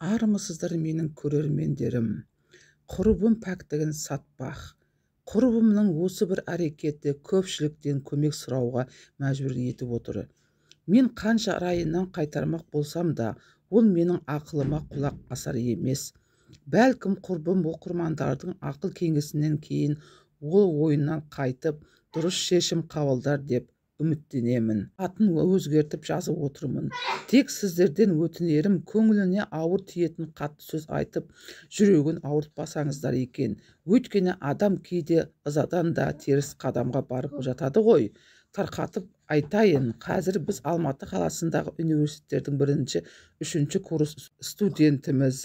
Армысыздар, менің көрермендерім! Құрбым пәктігін сатпақ. Құрбымның осы бір әрекеті көпшіліктен көмек сұрауға мәжбүр етіп отыр. Мен қанша райынан қайтармақ болсам да, ол менің ақылыма құлақ асар емес. Бәлкім, құрбым оқырмандардың ақыл кеңесінен кейін ол ойынан қайтып, дұрыс шешім қабылдар деп үміттенемін. Атын өзгертіп жазып отырмын. Тек сіздерден өтінерім, көңіліне ауыр тиетін қатты сөз айтып, жүрегін ауыртпасаңыздар екен. Өйткені адам кейде ызадан да теріс қадамға барып жатады ғой. Тарқатып айтайын, қазір біз Алматы қаласындағы университеттердің бірінші, үшінші курс студентіміз.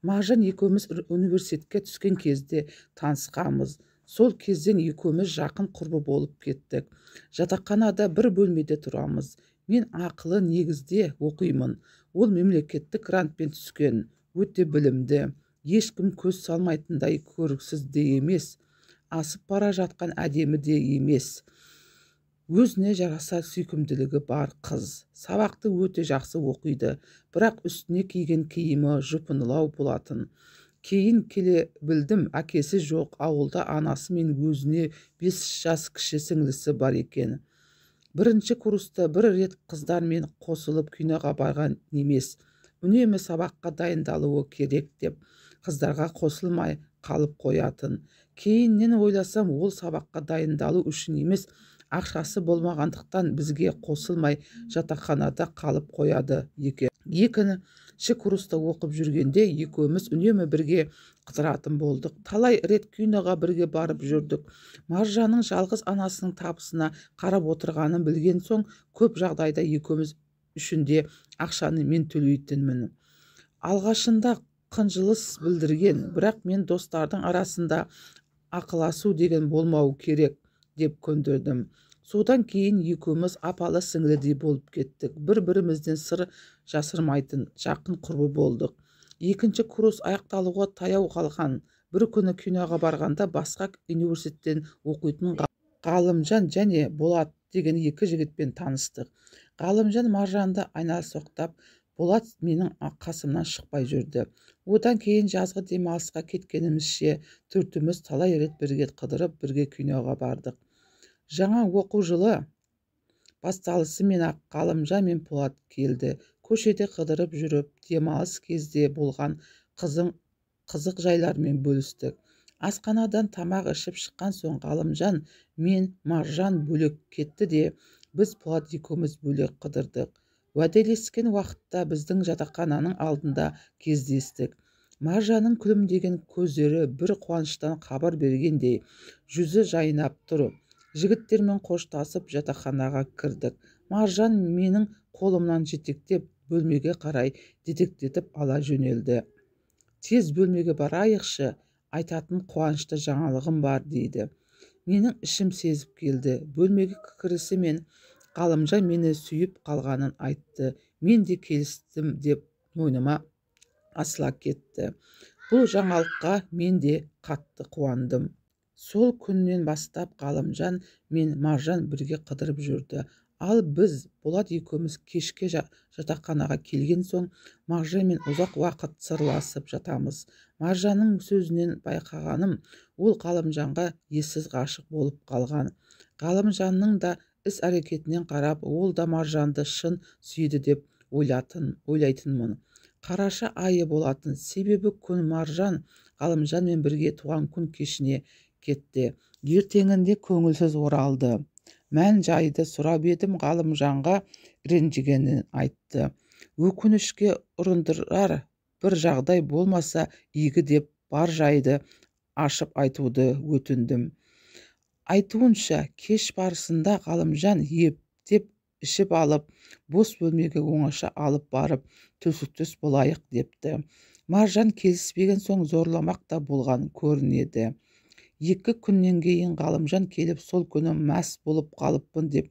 Маржан екеуміз университетке түскен кезде танысқанбыз. Сол кезден екеуміз жақын құрбы болып кеттік. Жатақханада бір бөлмеде тұрамыз. Мен ақылы негізде оқимын. Ол мемлекеттік грантпен түскен, өте білімді, ешкім көз салмайтындай көріксіз де емес, асып бара жатқан әдемі де емес. Өзіне жараса сүйкімділігі бар қыз. Сабақты өте жақсы оқиды, бірақ үстіне киген киімі жұпынылау болатын. Кейін келе білдім, әкесі жоқ, ауылда анасы мен өзіне 5 жас кіші сіңлісі бар екен. Бірінші курста бір рет қыздармен қосылып киноға барған емес. Үнемі сабаққа дайындалуы керек деп қыздарға қосылмай қалып қоятын. Кейіннен ойласам, ол сабаққа дайындалу үшін емес, ақшасы болмағандықтан бізге қосылмай жатақханада қалып қояды екен. Екінші курста оқып жүргенде екеуміз үнемі бірге қыдыратын болдық. Талай рет киноға бірге барып жүрдік. Маржанның жалғыз анасының табысына қарап отырғанын білген соң, көп жағдайда екеуміз үшін де ақшаны мен төлейтінмін. Алғашында қынжылыс білдірген, бірақ мен достардың арасында ақыласу деген болмау керек деп көндірдім. Содан кейін екеуміз апалы сіңлідей болып кеттік. Бір-бірімізден сыр жасырмайтын жақын құрбы болдық. Екінші курс аяқталуға таяу қалған. Бір күні киноға барғанда басқа университеттен оқитын Ғалымжан және Болат деген екі жігітпен таныстық. Ғалымжан Маржанды айналсоқтап, Болат менің қасымнан шықпай жүрді. Одан кейін жазғы демалысқа кеткенімізше төртіміз талай рет бірге қыдырып, бірге киноға бардық. Жаңа оқу жылы басталысымен-ақ Ғалымжан мен Болат келді. Көшеде қыдырып жүріп, демалыс кезде болған қызық жайлармен бөлістік. Асханадан тамақ ішіп шыққан соң Ғалымжан мен Маржан бөлек кетті де, біз Болат екеуміз бөлек қыдырдық. Уәделескен уақытта біздің жатақхананың алдында кездестік. Маржанның күлімдеген көздері бір қуаныштан хабар бергендей, жүзі жайнап тұр. Жігіттермен қоштасып жатақханаға кірдік. Маржан менің қолымнан жетектеп, бөлмеге қарай детектетіп ала жөнелді. Тез бөлмеге барайықшы, айтатын қуанышты жаңалығым бар, дейді. Менің ішім сезіп келді. Бөлмеге кірісімен Ғалымжан мені сүйіп қалғанын айтты. Мен де келістім деп мойныма асыла кетті. Бұл жаңалыққа мен де қатты қуандым. Сол күннен бастап Ғалымжан мен Маржан бірге қыдырып жүрді. Ал біз Болат екеуміз кешке жатақханаға келген соң Маржанмен ұзақ уақыт сырласып жатамыз. Маржанның сөзінен байқағаным, ол Ғалымжанға ессіз ғашық болып қалған. Ғалымжанның да іс әрекетінен қарап, ол да Маржанды шын сүйді деп ойлайтынмын. Қараша айы болатын, себебі күн Маржан Ғалымжанмен бірге туған күн кешіне кетті. Ертеңінде көңілсіз оралды. Мән жайды сұрап едім, Ғалымжанға ренжігенін айтты. Өкінішке ұрындырар бір жағдай болмаса игі деп бар жайды ашып айтуды өтіндім. Айтуынша, кеш барысында Ғалымжан ептеп ішіп алып, бос бөлмеге оңаша алып барып, төсектес болайық депті. Маржан келіспеген соң зорламақ та болған көрінеді. 2 күннен кейін Ғалымжан келіп, сол күні мәс болып қалыппын деп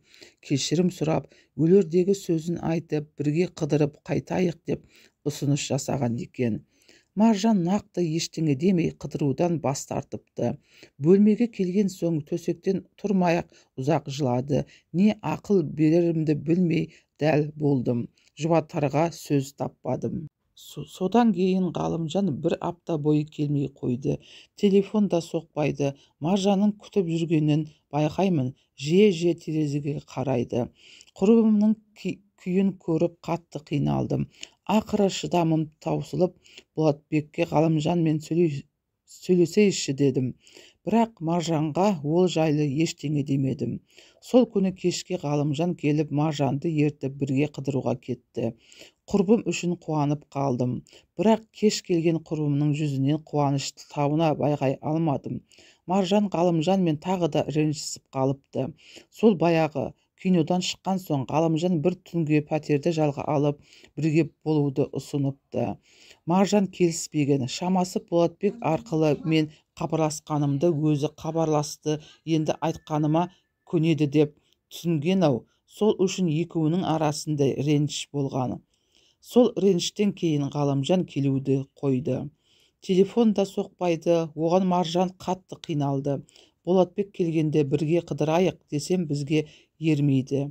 кешірім сұрап, өлердегі сөзін айтып, бірге қыдырып қайтайық деп ұсыныс жасаған екен. Маржан нақты ештеңе демей қыдырудан бас тартыпты. Бөлмеге келген соң төсектен тұрмай-ақ ұзақ жылады. Не ақыл берерімді білмей дәл болдым. Жұбатарға сөз таппадым. Содан кейін Ғалымжан бір апта бойы келмей қойды. Телефон да соқпайды. Маржанның күтіп жүргенін байқаймын. Жиі-жиі терезеге қарайды. Құрбымның күйін көріп қатты қиналдым. Ақыры шыдамым таусылып, Болатбекке Ғалымжанмен сөйлесейші дедім. Бірақ Маржанға ол жайлы ештеңе демедім. Сол күні кешке Ғалымжан келіп, Маржанды ертіп бірге қыдыруға кетті. Құрбым үшін қуанып қалдым. Бірақ кеш келген құрбымның жүзінен қуаныш табына байқай алмадым. Маржан Ғалымжанмен тағы да ренжісіп қалыпты. Сол баяғы кинодан шыққан соң Ғалымжан бір түнге пәтерді жалға алып, бірге болуды ұсыныпты. Маржан келіспеген. Шамасы Болатбек арқылы мен хабарласқанымды өзі хабарласты, енді айтқаныма көнеді деп түсінген-ау. Сол үшін екеуінің арасында реніш болған. Сол реніштен кейін Ғалымжан келуді қойды. Телефон да соқпайды, оған Маржан қатты қиналды. Болатбек келгенде бірге қыдырайық десем бізге ермейді.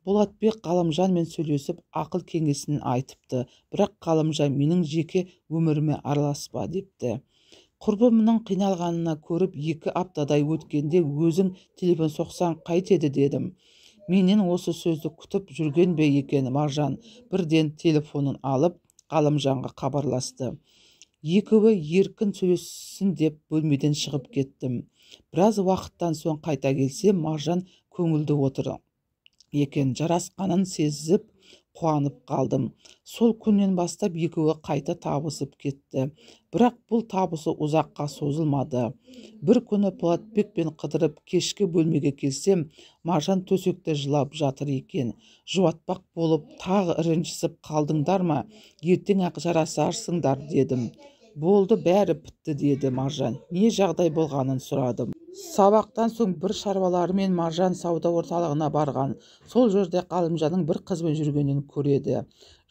Болатбек Ғалымжанмен сөйлесіп ақыл кеңесін айтыпты, бірақ Ғалымжан менің жеке өміріме араласпа депті. Құрбымның қиналғанына көріп 2 аптадай өткенде өзің телефон соқсаң қайтеді дедім. Менен осы сөзді күтіп жүрген бе екен Маржан бірден телефонын алып Ғалымжанға хабарласты. Екеуі еркін сөйлессін деп бөлмеден шығып кеттім. Біраз уақыттан соң қайта келсем, Маржан көңілді отыр екен. Жарасқанын сезіп қуанып қалдым. Сол күннен бастап екеуі қайта табысып кетті. Бірақ бұл табысы ұзаққа созылмады. Бір күні Болатбекпен қыдырып кешкі бөлмеге келсем, Маржан төсекте жылап жатыр екен. Жұбатпақ болып тағы ренжісіп қалдыңдар ма? Ертең-ақ жарасарсыңдар дедім. Болды, бәрі бітті деді Маржан. Не жағдай болғанын сұрадым. Сабақтан соң бір шаруаларымен Маржан сауда орталығына барған. Сол жерде Ғалымжанның бір қызбен жүргенін көреді.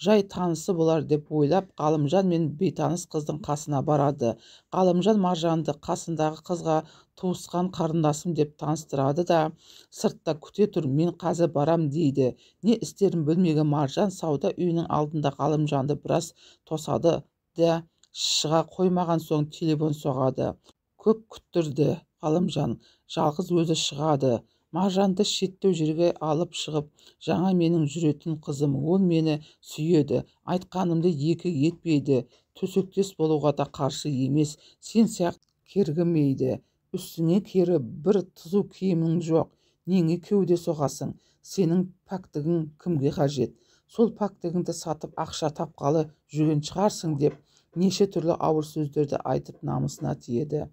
Жай танысы болар деп ойлап, Ғалымжан мен бейтаныс қыздың қасына барады. Ғалымжан Маржанды қасындағы қызға туысқан қарындасым деп таныстырады да, сыртта күте тұр, мен қазір барам дейді. Не істерін білмеген Маржан сауда үйінің алдында Ғалымжанды біраз тосады да, шыға қоймаған соң телефон соғады. Көп күттірді Ғалымжан, жалғыз өзі шығады. Маржанды шеттеу жерге алып шығып, жаңа менің жүретін қызым, ол мені сүйеді, айтқанымды екі етпейді, төсектес болуға да қарсы емес, сен сияқты кергімейді, үстіңе кері бір түзу киімің жоқ, неңе кеуде соғасың, сенің пәктігің кімге қажет, сол пәктігіңді сатып ақша тапқалы жүрген шығарсың деп неше түрлі ауыр сөздерді айтып намысына тиеді.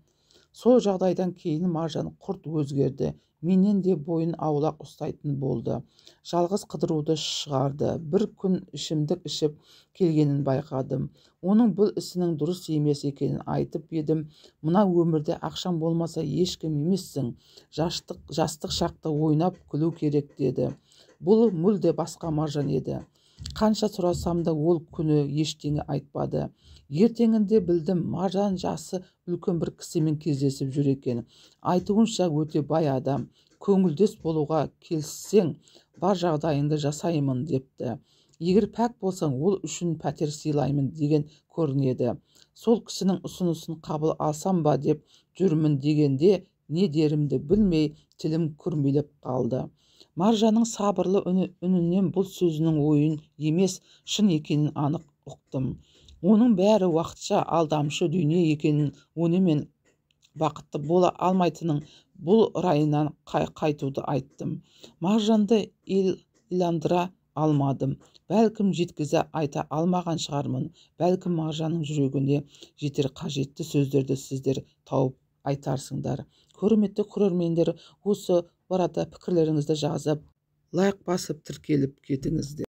Сол жағдайдан кейін Маржан құрт өзгерді. Менен де бойын аулақ ұстайтын болды. Жалғыз қыдыруды шығарды. Бір күн ішімдік ішіп келгенін байқадым. Оның бұл ісінің дұрыс емес екенін айтып едім. Мына өмірде ақшаң болмаса ешкім емессің. Жастық шақта ойнап күлу керек деді. Бұл мүлде басқа Маржан еді. Қанша сұрасам да ол күні ештеңе айтпады. Ертеңінде білдім, Маржан жасы үлкен бір кісімен кездесіп жүр екен. Айтуынша өте бай адам. Көңілдес болуға келіссең, бар жағдайыңды жасаймын депті. Егер пәк болсаң, ол үшін пәтер сыйлаймын деген көрінеді. Сол кісінің ұсынысын қабыл алсам ба деп жүрмін дегенде не дерімді білмей тілім күрмеліп қалды. Маржанның сабырлы үнінен бұл сөзінің ойын емес, шын екенін анық ұқтым. Оның бәрі уақытша алдамшы дүние екенін, онымен бақытты бола алмайтынын бұл райынан қайтуды айттым. Маржанды иландыра алмадым. Бәлкім жеткізе айта алмаған шығармын. Бәлкім Маржанның жүрегіне жетер қажетті сөздерді сіздер тауып айтарсыңдар. Құрметті көрермендер, осы арада пікірлеріңізді жазып, лайк басып тіркеліп кетіңіздер.